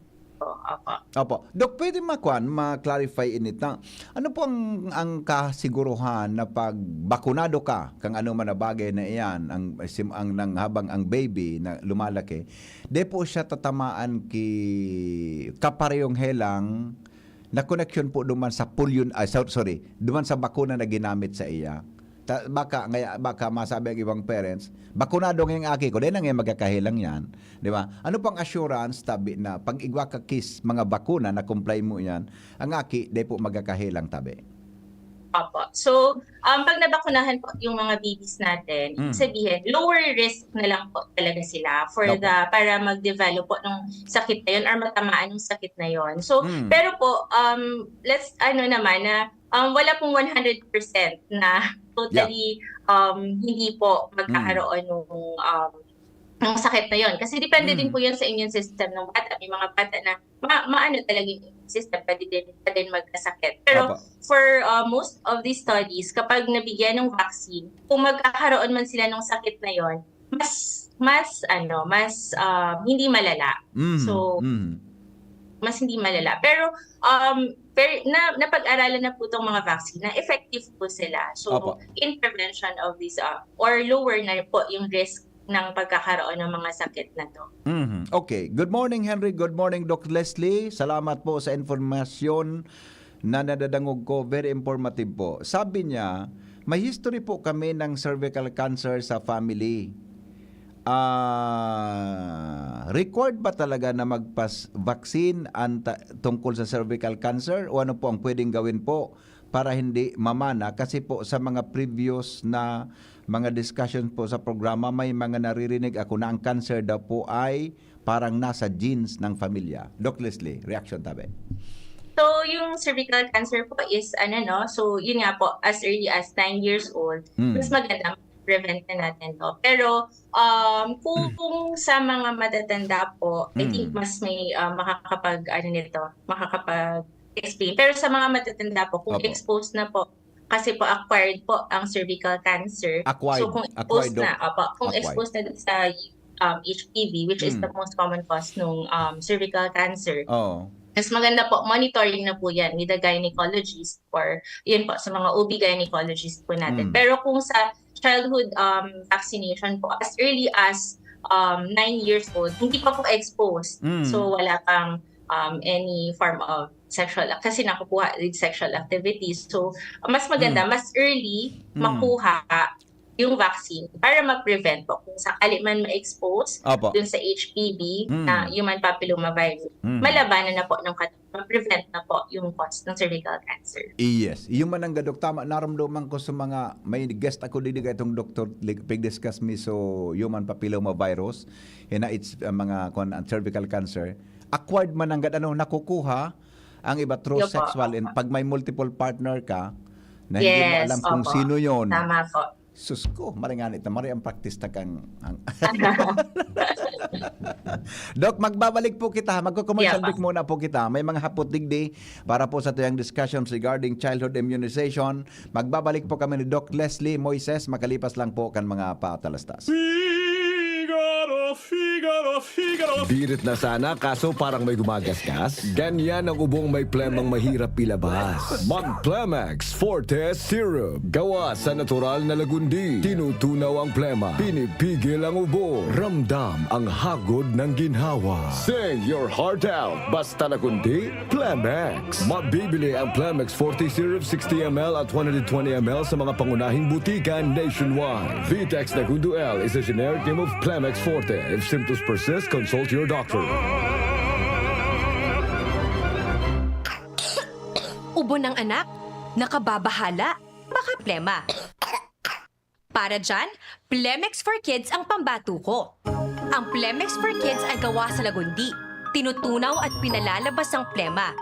opo. Opo. Doc, pwede makwan, ma-clarify inita. Ano po ang, ang kasiguruhan na pag bakunado ka kang ano man na bagay na iyan, ang, sim-, ang nang habang ang baby na lumalaki, di po siya tatamaan ki kaparehong helang na koneksyon po duman sa polio, ay, so-, sorry, duman sa bakuna na ginamit sa iya? Ta-, baka, ngaya, baka masabi ang ibang parents, "Bakunado ngayang aki ko, dai na ngaya magkakahelang yan." Di ba? Ano pang assurance, tabi, na pag igwa ka kis mga bakuna na comply mo yan, ang aki, dai po magkakahelang, tabi? Opo. So, um, pag nabakunahan po yung mga babies natin, Mm. ibig sabihin, lower risk na lang po talaga sila for Opo. the, para mag-develop po ng sakit na yun or matamaan ng sakit na yun. So, Mm. pero po, um, let's, ano naman, na um, wala pong one hundred percent na totally um, hindi po magkakaroon ng um, ng sakit na yon. Kasi depende Mm. din po yan sa immune system ng bata. May mga bata na ma- maano talaga yung immune system, pwede din, pwede din magkasakit. Pero Opo. for uh, most of these studies, kapag nabigyan ng vaccine, kung magkakaroon man sila ng sakit na yon, mas, mas, ano, mas um, hindi malala. Mm. So, Mm. mas hindi malala. Pero, um, per, na, napag-aralan na po itong mga vaccine na effective po sila. So, Opo. in prevention of this, uh, or lower na po yung risk ng pagkakaroon ng mga sakit na to. Mhm. Okay. Good morning, Henry. Good morning, Doc Leslie. Salamat po sa informasyon na nadadangog ko. Very informative po. Sabi niya, "May history po kami ng cervical cancer sa family. Ah, required ba talaga na magpas-, vaccine anta-, tungkol sa cervical cancer? O ano po ang pwedeng gawin po para hindi mamana?" Kasi po sa mga previous na mga discussion po sa programa, may mga naririnig ako na ang cancer daw po ay parang nasa genes ng pamilya. Doc Leslie, reaction tabi. So, yung cervical cancer po is, ano, no? So, yun nga po, as early as nine years old, Mm. mas maganda, prevent na natin to. Pero, um, kung, Mm. kung sa mga matatanda po, I think Mm. mas may, ah, makakapag, ano nito, makakapag-explain. Pero sa mga matatanda po, kung Opo. exposed na po, kasi po acquired po ang cervical cancer. Acquired. So, kung Acquired, exposed Doc. na, opo, kung Acquired. exposed na sa, um, H P V, which is Mm. the most common cause nung, um, cervical cancer, Oo. mas maganda po, monitoring na po yan with the gynecologist or, yun po, sa mga O B gynecologist po natin. Mm. Pero kung sa childhood, um, vaccination po, as early as, um, nine years old, hindi pa po exposed. Mm. So, wala pang, um, any form of sexual ac-, kasi nakukuha with sexual activities. So, mas maganda, Mm. mas early Mm. makuha yung vaccine para ma-prevent po kung sakali man ma-expose Opo. dun sa H P V Mm. na human papillomavirus. Mm. Malabanan na po ng kat-, ma-prevent na po yung cause ng cervical cancer. Yes. Yung mananggad, Dok, tama, naramdaman ko sa mga, may guest ako digdi, itong doktor, lig-, pig-discuss mi so human papillomavirus, and na it's, uh, mga, kwan, ang cervical cancer. Acquired mananggad, ano, nakukuha ang iba through Yo po. sexual, and pag may multiple partner ka, na hindi mo Yes, alam kung opo. sino yon. Tama po. Sus ko, maringanit na, mari ang practice ta kang, ang Doc, magbabalik po kita, ha? Magko-commercial Yeah, break po. muna po kita. May mga hapot digdi para po sa tuyang discussions regarding childhood immunization. Magbabalik po kami ni Doc Leslie Moises, makalipas lang po kan mga patalastas. Figaro, Figaro, Figaro. Birit na sana, kaso parang may gumagasgas. Ganyan ang ubong may plemang mahirap ilabas. Mag Plemex Forte Syrup. Gawa sa natural na lagundi. Tinutunaw ang plema. Pinipigil ang ubo. Ramdam ang hagod ng ginhawa. Sing your heart out. Basta lagundi, Plemex. Mabibili ang Plemex Forte Syrup sixty M L at one hundred twenty M L sa mga pangunahing butika nationwide. Vitex Nagundo L is a generic name of Plemex Forte. If symptoms persist, consult your doctor. Ubo ng anak? Nakababahala? Baka plema. Para dyan, Plemex for Kids ang pambato ko. Ang Plemex for Kids ay gawa sa lagundi. Tinutunaw at pinalalabas ang plema.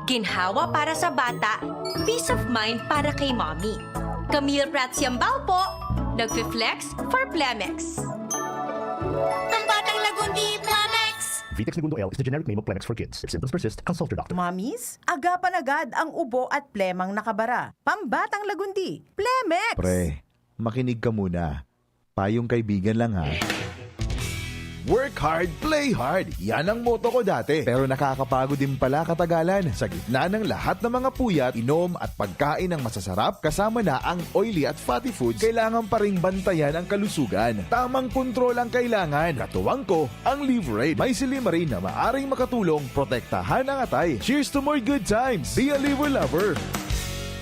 Ginhawa para sa bata, peace of mind para kay mommy. Camille Prats Yambao po, nagfi-flex for Plemex. Pambatang lagundi, Plemex! Vitex Negundo L is the generic name of Plemex for Kids. If symptoms persist, consult your doctor. Mommies, agapan agad ang ubo at plemang nakabara. Pambatang lagundi, Plemex! Pre, makinig ka muna. Payong kaibigan lang, ha. Work hard, play hard. Yan ang motto ko dati. Pero nakakapagod din pala katagalan. Sa gitna ng lahat ng mga puyat, inom at pagkain ng masasarap, kasama na ang oily at fatty foods, kailangan pa ring bantayan ang kalusugan. Tamang kontrol ang kailangan. Katuwang ko, ang Livraid. May silymarin na maaring makatulong protektahan ang atay. Cheers to more good times! Be a Liver Lover!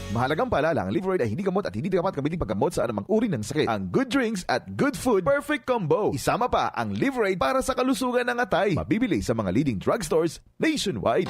Mahalagang paalala, ang Livraid ay hindi gamot at hindi dapat gamitin paggamot sa anumang uri ng sakit. Ang good drinks at good food, perfect combo. Isama pa ang Livraid para sa kalusugan ng atay. Mabibili sa mga leading drugstores nationwide.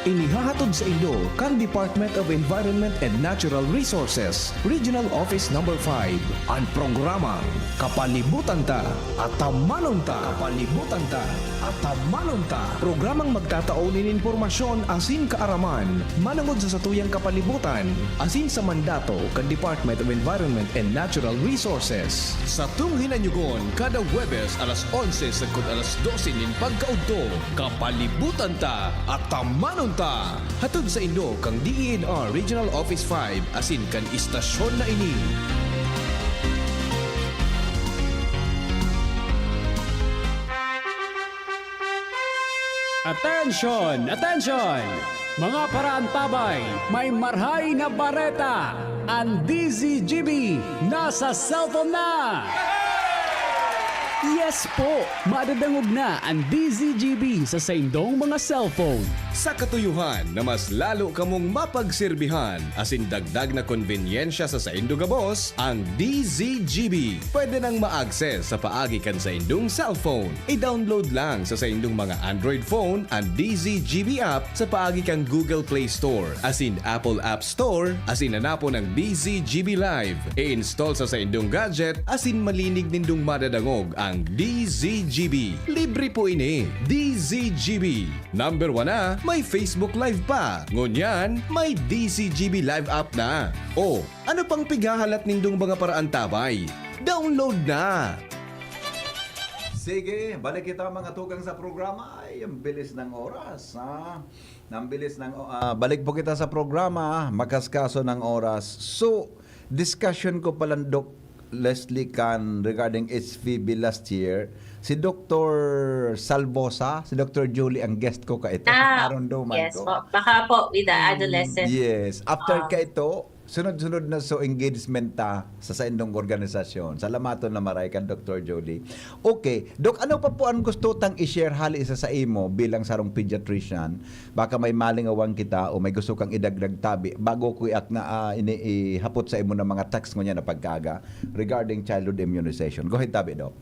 Inihahatod saindo kan Department of Environment and Natural Resources, Regional Office Number five, an programang Kapalibutan Ta, Atamanon Ta. Kapalibutan Ta, Atamanon Ta. Programang magtatao nin impormasyon asin kaaraman manongod sa satuyang kapalibutan asin sa mandato kan Department of Environment and Natural Resources. Satong hinanyugon kada Huwebes alas onse sagkod alas dose nin pagkaudto, Kapalibutan Ta, Atamanon Ta. Hatod saindo kan D E N R Regional Office five asin kan istasyon na ini. Attention! Attention! Mga paraantabay, may marahay na bareta! An D Z G B nasa cellphone na! Yes po! Madadangog na an D Z G B sa saindong mga cellphone. Sa katuyohan na mas lalo kamong mapagserbihan asin dagdag na konbenyensya sa saindo gabos, ang D Z G B pwede nang ma-access sa paagi kan saindong cellphone. I-download lang sa saindong mga Android phone an D Z G B app sa paagi kan Google Play Store asin Apple App Store asin hanapon ang D Z G B Live. I-install sa saindong gadget asin malinig nindong madadangog ang D Z G B. Libre po ini. D Z G B. Number one na, may Facebook Live pa. Ngunyan, may D Z G B Live app na. O, ano pang pighahalat nindong mga paraantabay? Download na! Sige, balik kita, mga tugang, sa programa. Ay, ang bilis ng oras, ha? Ang bilis ng o-, ah, balik po kita sa programa, makaskaso ng oras. So, discussion ko pala, Doc Leslie, kan regarding H P V last year, si Doktor Salvosa, si Doktor Julie ang guest ko kaito. Ah, Narondoman yes ko. po. Baka po with the Mm, adolescent. yes. After Um, kaito, sunod-sunod na so engagement ta sa saindong organisasyon. Salamaton na maray kan Doktor Julie. Okay, Doc, ano pa po ang gusto tang i-share hali sa saimo bilang sarong pediatrician? Baka may malingawan kita o may gusto kang idagdag tabi bago ko iak na, ah, ini-, ihapot sa imo na mga text ngunyan na pagkaaga regarding childhood immunization. Go ahead, tabi, Doc.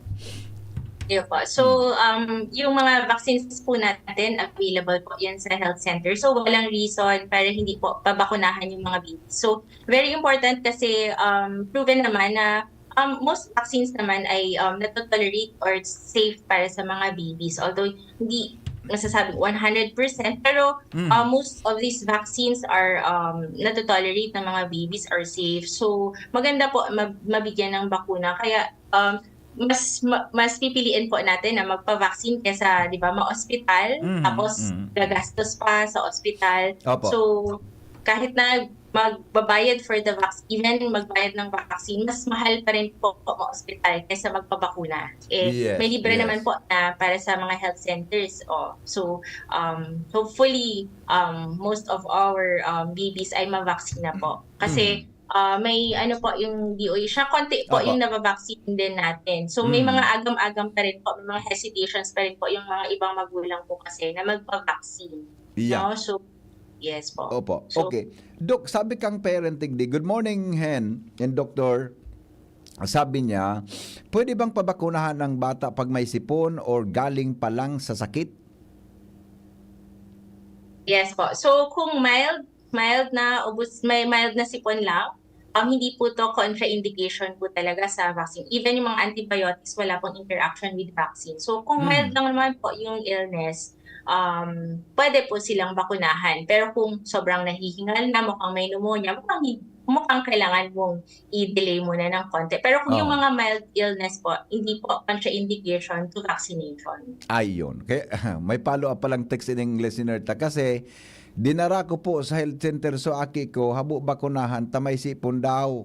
Yun po. So, um, yung mga vaccines po natin, available po yan sa health center. So, walang reason para hindi po pabakunahan yung mga baby. So, very important kasi, um, proven naman na, um, most vaccines naman ay, um, natotolerate or safe para sa mga babies. Although, hindi masasabing one hundred percent, pero, Mm. uh, most of these vaccines are, um, natotolerate ng mga babies, are safe. So, maganda po mab-, mabigyan ng bakuna. Kaya, um, mas ma-, mas pipiliin po natin na magpa-vaccine kaysa, di ba, ma-ospital, Mhm, tapos mhm. gagastos pa sa ospital. Opo. So, kahit na magbabayad for the vaccine, even magbayad ng vaccine, mas mahal pa rin po ma-ospital kaysa magpabakuna. Eh, Yes, may libre yes. naman po na para sa mga health centers. Oh. So, um, hopefully, um, most of our, um, babies ay ma-vaccine na po. Kasi, Mhm. ah, may ano po yung D O H, siya konti po Opo. yung nababaksin din natin. So, may Opo. mga agam-agam pa rin po, may mga hesitations pa rin po yung mga ibang magulang po kasi na magpa-vaccine. Yeah. No? So, yes po. Opo. So, Okay. Doc, sabi kang parenting day, "Good morning, Hen and Doktor." Sabi niya, "Pwede bang pabakunahan ang bata pag may sipon or galing pa lang sa sakit?" Yes po. So, kung mild, mild na ubos, may mild na sipon lang, um, hindi po to contraindication po talaga sa vaccine. Even yung mga antibiotics, wala pong interaction with vaccine. So, kung mild Mm. lang naman po yung illness, um, pwede po silang bakunahan. Pero kung sobrang nahihingal na, mukhang may pneumonia, mukhang hi-, mukhang kailangan mong i-delay muna ng konti. Pero kung yung Oo. mga mild illness po, hindi po contraindication to vaccination. Ayun. Kaya, may follow-up palang text in English, listener ta. Kasi, "Dinara ko po sa health center so aki ko, habo bakunahan, ta may sipon daw."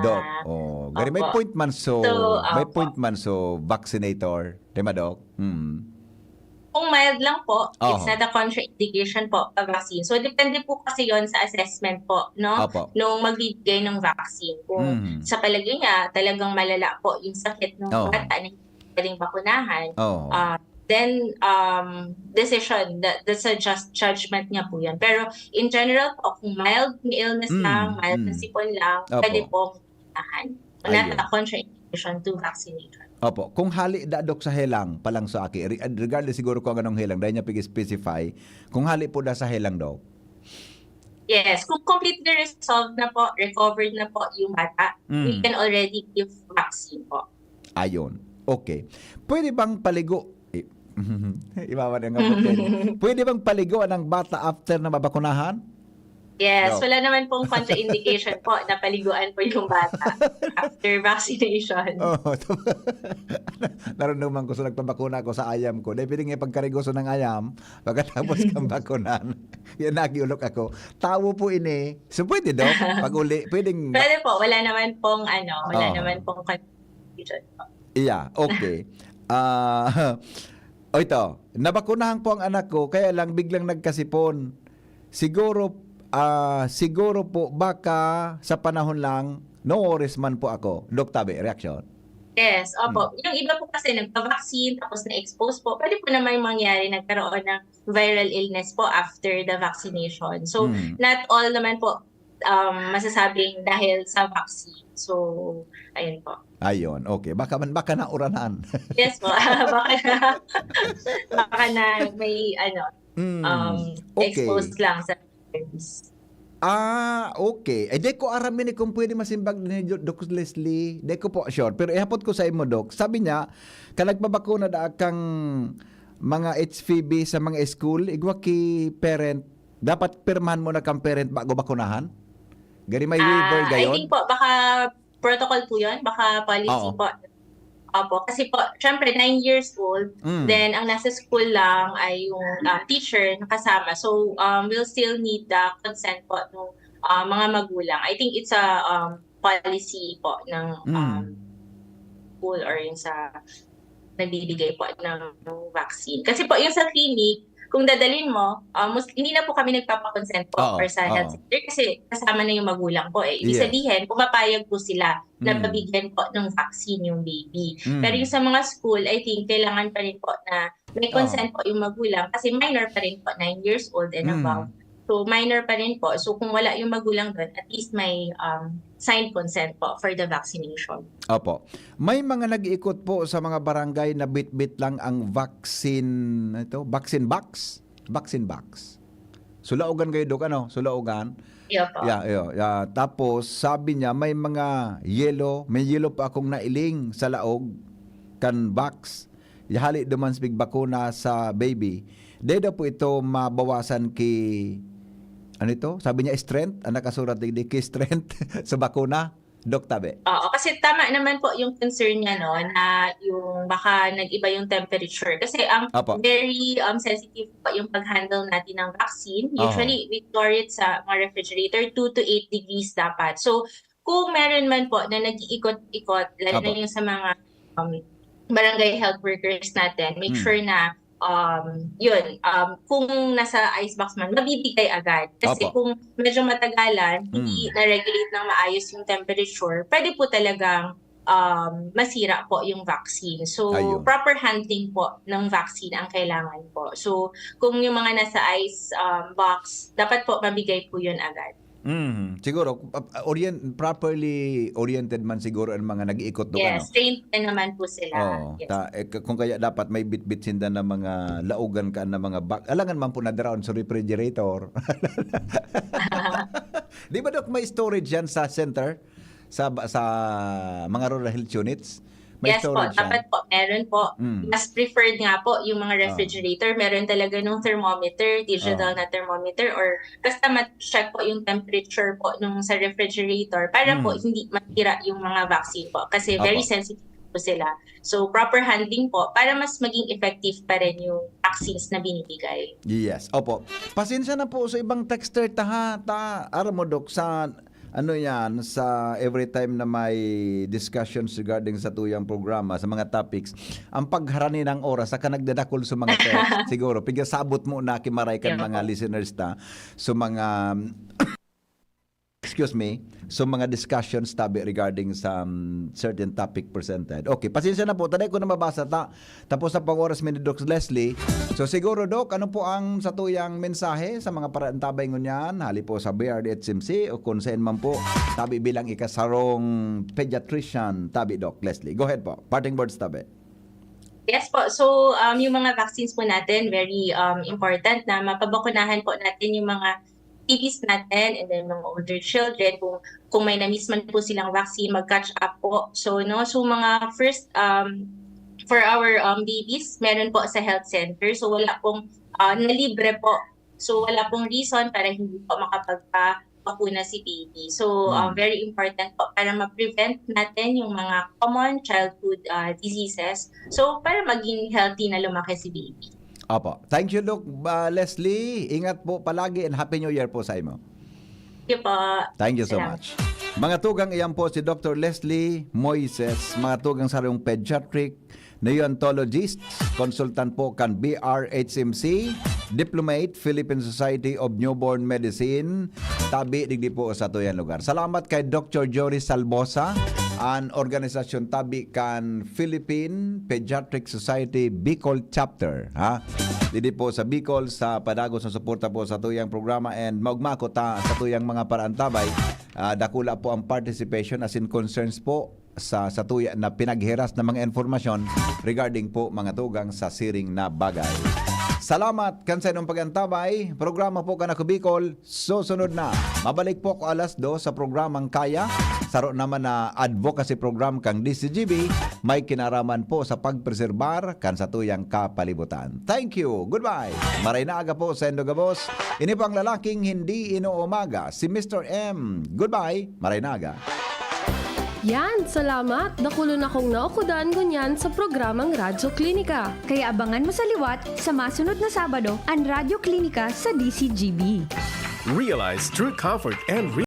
Doc, Ah, oh, gari may opo. point man so, So, may opo. point man so vaccinator. Di ba, Doc? Hmm. Kung mild lang po, it's Oho. not a contraindication po pag vaccine. So, depende po kasi yon sa assessment po, no? Opo. Nung magbibigay ng vaccine. Kung Mhm. sa palagay niya, talagang malala po yung sakit ng Oho. bata na hindi pwedeng bakunahan, Oho. ah, then, um, decision, that, that's a just judgment niya po yun. Pero in general po, kung mild na illness Mm, lang, mild na mm. sipon lang, Opo. pwede pong bakunahan. Not Ayun. a contraindication to vaccination. Opo. Kung hali da, Doc, sa helang, palang sa aki, re-, regardless siguro kung anong helang, dahil niya pig-specify, kung hali po da sa helang, Doc? Yes. Kung completely resolved na po, recovered na po yung bata, we Mm. can already give vaccine po. Ayun. Okay. Pwede bang paligo? Eh, iwawa na nga po, Ken. Pwede bang paligoan ang bata after na mabakunahan? Yes, Doc. wala naman pong contraindication po na paliguan po yung bata after vaccination. Oo, tama. Naramdaman ko sa nagpabakuna ako sa ayam ko. Dahil pwede nga pagkarigoso ng ayam, pagkatapos kang bakunan. Yan, nagiulok ako. Tawo po ini. So, pwede, Doc? Pag uli, pwedeng Pwede po, wala naman pong, ano, wala Oo. naman pong contraindication po. Yeah, okay. Ah, o ito, nabakunahan po ang anak ko, kaya lang biglang nagkasipon. Siguro, ah, siguro po baka sa panahon lang, no worries man po ako. Doc Tabe, reaksyon? Yes, opo. Hmm. Yung iba po kasi nagpa-vaccine, tapos na-expose po. Pwede po naman mangyari nagkaroon ng viral illness po after the vaccination. So, Hmm. not all naman po, um, masasabing dahil sa vaccine. So, ayun po. Ayun, okay. Baka man, baka nauranan. Yes po. Baka na, baka na may, ano, Mm, um, okay. exposed lang sa germs. Ah, okay. Eh, di ko aram ini kung pwede masimbag ni Jo-, Doc Leslie. Di ko po sure. Pero ihapot ko sa imo, Doc. Sabi niya, kan nagpabakuna daa kang mga H P V sa mga school, igwa ki parent, dapat pirmahan mo na kang parent bago bakunahan? Gari may waiver Ah, I gayon? think po, baka protocol po yun, baka policy Oo. po. Opo, kasi po, syempre, nine years old, Mm. then ang nasa school lang ay yung, um, teacher na kasama. So, um, we'll still need the consent po ng, uh, mga magulang. I think it's a, um, policy po ng, Mm. um, school or yung sa nagbibigay po ng vaccine. Kasi po, yung sa clinic, kung dadalhin mo, ah, mus-, hindi na po kami nagpapa-consent po Oo, or sa health oo. center kasi kasama na yung magulang po eh. Ibig Yes. sabihin, pumapayag po sila na Mm. mabigyan po ng vaccine yung baby. Mm. Pero yung sa mga school, I think, kailangan pa rin po na may Oo. consent po yung magulang kasi minor pa rin po, nine years old and Mm. above. So, minor pa rin po. So, kung wala yung magulang doon, at least may, um, signed consent po for the vaccination. Opo. May mga nag-iikot po sa mga barangay na bitbit lang ang vaccine, ito, vaccine box? Vaccine box. Sulaogan kayo, Dok, ano? Sulaogan. Iyo po. Yeah, iyo. Yeah. Tapos, sabi niya, may mga yelo, may yelo pa akong nailing sa laog kan box. Hali duman sa pigbakuna sa baby. Dai daw po ito mabawasan ki, ano ito? Sabi niya, strength? Ang nakasurat digdi, ki strength sa bakuna? Doc Tabe. Oo, kasi tama naman po yung concern niya, no, na yung baka nag-iba yung temperature. Kasi ang Apo. very, um, sensitive po yung pag-handle natin ng vaccine. Oho. Usually, we store it sa mga refrigerator, two to eight degrees dapat. So, kung meron man po na nag-iikot-ikot, lalo na Apo. yung sa mga, um, barangay health workers natin, make Hmm. sure na, um, yun, um, kung nasa ice box man, mabibigay agad. Kasi Apo. kung medyo matagalan, hindi Hmm. na-regulate ng maayos yung temperature, pwede po talagang, um, masira po yung vaccine. So, Ayun. proper handling po ng vaccine ang kailangan po. So, kung yung mga nasa ice, um, box, dapat po mabigay po yun agad. Mhm. Siguro, uh, orient-, properly oriented man siguro ang mga nag-iikot doon, Yes, ano? trained na naman po sila. Oo. Yes. Ta-, eh, k-, kung kaya dapat may bitbit sinda na mga laogan ka na mga bag-, alangan man po na drown sa refrigerator. Di ba, Doc, may storage yan sa center? Sa ba-, sa mga rural health units? May Yes po, storage yan? dapat po, meron po. Mm. Mas preferred nga po yung mga Ah. refrigerator. Meron talaga nung thermometer, digital Ah. na thermometer, or basta ma-check po yung temperature po nung sa refrigerator para po Mm. hindi masira yung mga vaccine po. Kasi very Opo. sensitive po sila. So, proper handling po para mas maging effective pa rin yung vaccines na binibigay. Yes, opo. Pasensya na po sa ibang texter ta, ha. Ta, aram mo, Doc, sa ano yan, sa every time na may discussions regarding sa tuyang programa, sa mga topics, ang pagharani ng oras, saka nagdadakul sa mga text. Siguro, pigasabot mo na kimaray kan Yeah. mga listeners ta, sa mga, excuse me, sa mga discussions tabi regarding sa, um, certain topic presented. Okay, pasensya na po, taday ko na mabasa ta. Tapos na pang oras mi ni Doc Leslie. So siguro, Doc, ano po ang satuyang mensahe sa mga paraantabay ngunyan? Hali po sa B R D H M C o kung saan man po, tabi bilang ikasarong pediatrician, tabi, Doc Leslie. Go ahead po. Parting words, tabi. Yes po. So, um, yung mga vaccines po natin, very, um, important na mapabakunahan po natin yung mga babies natin and then mga older children. Kung, kung may na-miss man po silang vaccine, mag-catch up po. So, no, so mga first, um, for our, um, babies, meron po sa health center. So, wala pong, ah, nalibre po. So, wala pong reason para hindi po makapagpabakuna si baby. So, um, Mm. very important po para ma-prevent natin yung mga common childhood, ah, diseases. So, para maging healthy na lumaki si baby. Opo. Thank you, Doc, ah, Leslie. Ingat po palagi and Happy New Year po sa imo. Thank you po. Thank you so Salamat. much. Mga tugang, iyan po si Doctor Leslie Moises, mga tugang sarong pediatric neonatologist, consultant po kan B R H M C, diplomate, Philippine Society of Newborn Medicine, tabi digdi po sa tuyang lugar. Salamat kay Doctor Jory Salbosa, an organisasyon tabi kan Philippine Pediatric Society Bicol Chapter, ha? Didi po sa Bicol, sa padagos na suporta po sa tuyang programa, and maugma ko ta sa tuyang mga paraantabay. Ah, dakula po ang participation as in concerns po sa, sa tuya na pinaghiras na mga informasyon regarding po mga tugang sa siring na bagay. Salamat kan sa inyong pag-antabay. Programa po kan Ako Bicol, susunod na. Mabalik po ako alas dos sa programang Kaya. Saro naman na advocacy program kang D C G B, may kinaraman po sa pagpreserbar kan satuyang kapalibutan. Thank you. Goodbye. Maray na aga po sa Indo Gabos. Ini po ang lalaking hindi inuumaga, si Mister M. Goodbye. Maray na aga. Yan, salamat. Dakulon akong naukudan ngunyan sa programang Radyo Klinika. Kaya abangan mo sa liwat sa masunod na Sabado an Radyo Klinika sa D C G B. Realize true comfort and